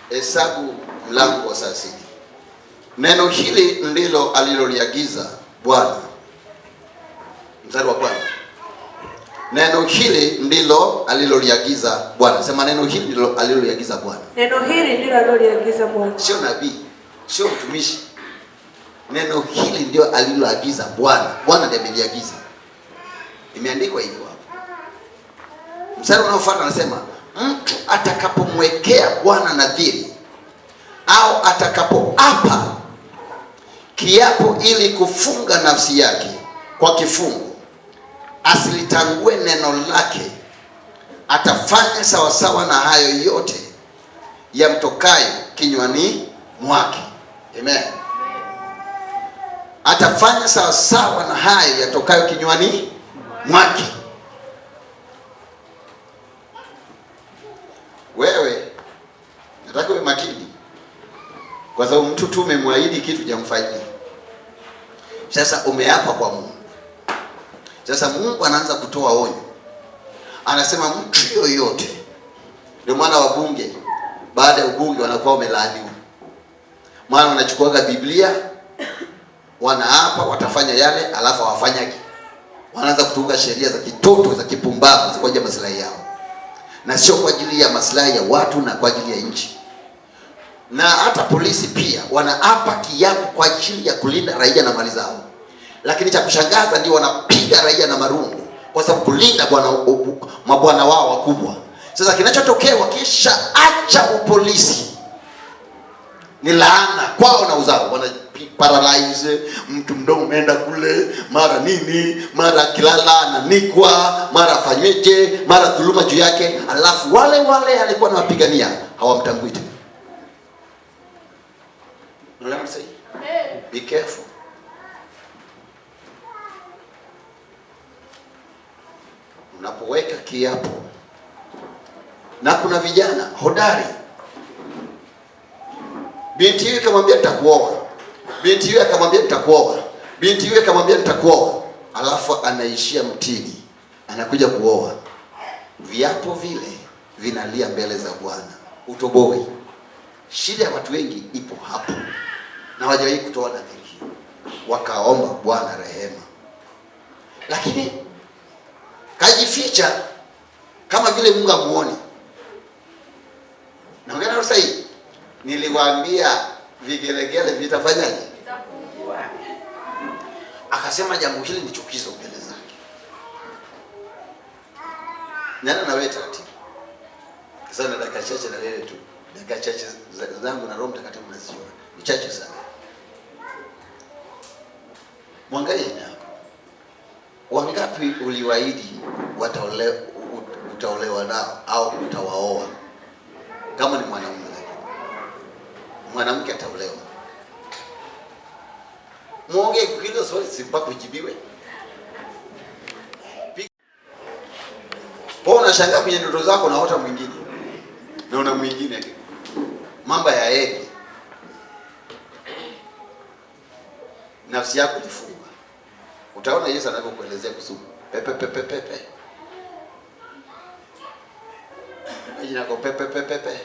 Hesabu mlango wa 30. Neno hili ndilo aliloliagiza Bwana. Mstari wa kwanza. Neno hili ndilo aliloliagiza Bwana. Sema, neno hili ndilo aliloliagiza Bwana. Neno hili ndilo aliloliagiza Bwana. Sio nabii, sio mtumishi. Neno hili ndio aliloagiza Bwana. Bwana ndiye ameliagiza. Imeandikwa hivyo hapo. Mstari unaofuata anasema, mtu atakapomwekea Bwana nadhiri au atakapoapa kiapo ili kufunga nafsi yake kwa kifungo, asilitangue neno lake, atafanya sawasawa na hayo yote yamtokayo kinywani mwake. Amen. Atafanya sawasawa na hayo yatokayo kinywani mwake. Wewe nataka uwe makini, kwa sababu mtu tu umemwahidi kitu jamfanyia. Sasa umeapa kwa Mungu. Sasa Mungu anaanza kutoa onyo, anasema mtu yoyote. Ndio maana wabunge baada ya ubunge wanakuwa wamelaaniwa, maana wanachukuaga Biblia wanaapa watafanya yale, alafu hawafanyaki. Wanaanza kutunga sheria za kitoto za kipumbavu kwa ajili ya maslahi yao, na sio kwa ajili ya maslahi ya watu na kwa ajili ya nchi. Na hata polisi pia wanaapa kiapo kwa ajili ya kulinda raia na mali zao, lakini cha kushangaza ndio wanapiga raia na marungu kwa sababu kulinda mabwana wao wakubwa. Sasa kinachotokea wakisha acha upolisi ni laana kwao na uzao, wana paralyze mtu, mdomo umeenda kule, mara nini, mara kilala ananikwa, mara afanyweje, mara dhuluma juu yake, alafu wale wale alikuwa anawapigania hawamtambui tena. Be careful. Unapoweka kiapo, na kuna vijana hodari, binti huyu akamwambia nitakuoa, binti huyu akamwambia nitakuoa, binti huyu akamwambia nitakuoa, alafu anaishia mtini, anakuja kuoa. Viapo vile vinalia mbele za Bwana, utoboi. Shida ya watu wengi ipo hapo, na hawajawahi kutoa nadhiri hiyo, wakaomba Bwana rehema, lakini kajificha kama vile Mungu amuone. Naongea na sahihi. Niliwaambia vigelegele vitafanyaje? Akasema jambo hili ni chukizo mbele zake. Nana na wewe taratibu. Sasa dakika chache na wewe tu. Dakika chache zangu na Roho Mtakatifu mnaziona. Ni chache sana. Mwangalie jina yako. Wangapi uliwaahidi utaolewa nao au utawaoa? Kama ni mwanaume, lakini mwanamke ataolewa. Muongee hilo swali si mpaka ujibiwe. Kwa unashangaa kwenye ndoto zako naota mwingine na una mwingine, mambo yaende, nafsi yako ifunga. Utaona Yesu anavyokuelezea kuhusu pepe pepe pepe, jina lako pepe pepe pepe.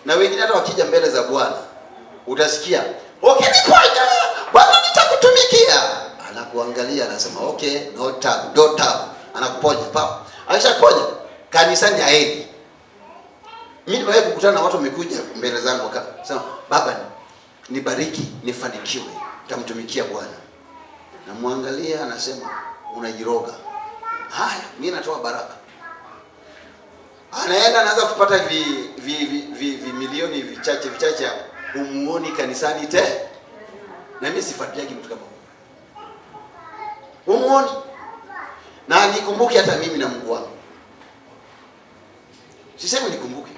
Na wengine hata wakija mbele za Bwana utasikia ukiniponya Bwana nitakutumikia. Anakuangalia anasema okay, no tab, no tab. Anakuponya pap, akishakuponya kanisani haendi. Mimi nimewahi kukutana na watu wamekuja mbele zangu wakasema, baba nibariki nifanikiwe, nitamtumikia Bwana. Namwangalia anasema unajiroga. Haya, mimi natoa baraka. Anaenda anaanza kupata vi milioni vichache vichache hapo, humuoni kanisani te. Na mimi sifuatiliagi mtu kama huyo, humuoni. Na nikumbuke hata mimi na Mungu wangu, sisemi nikumbuke,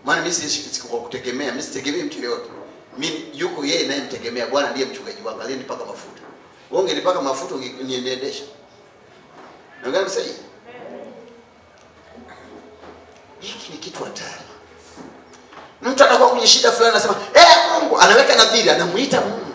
maana mimi si kwa kutegemea, mimi sitegemei mtu yeyote. Mimi yuko yeye naye mtegemea. Bwana ndiye mchungaji wangu, aliyenipaka mafuta. Wewe ungenipaka mafuta ungeniendesha. Na ngapi sasa? Hiki ni kitu hatari. Mtu anakuwa kwenye shida fulani anasema, Mungu, anaweka nadhiri, anamuita Mungu.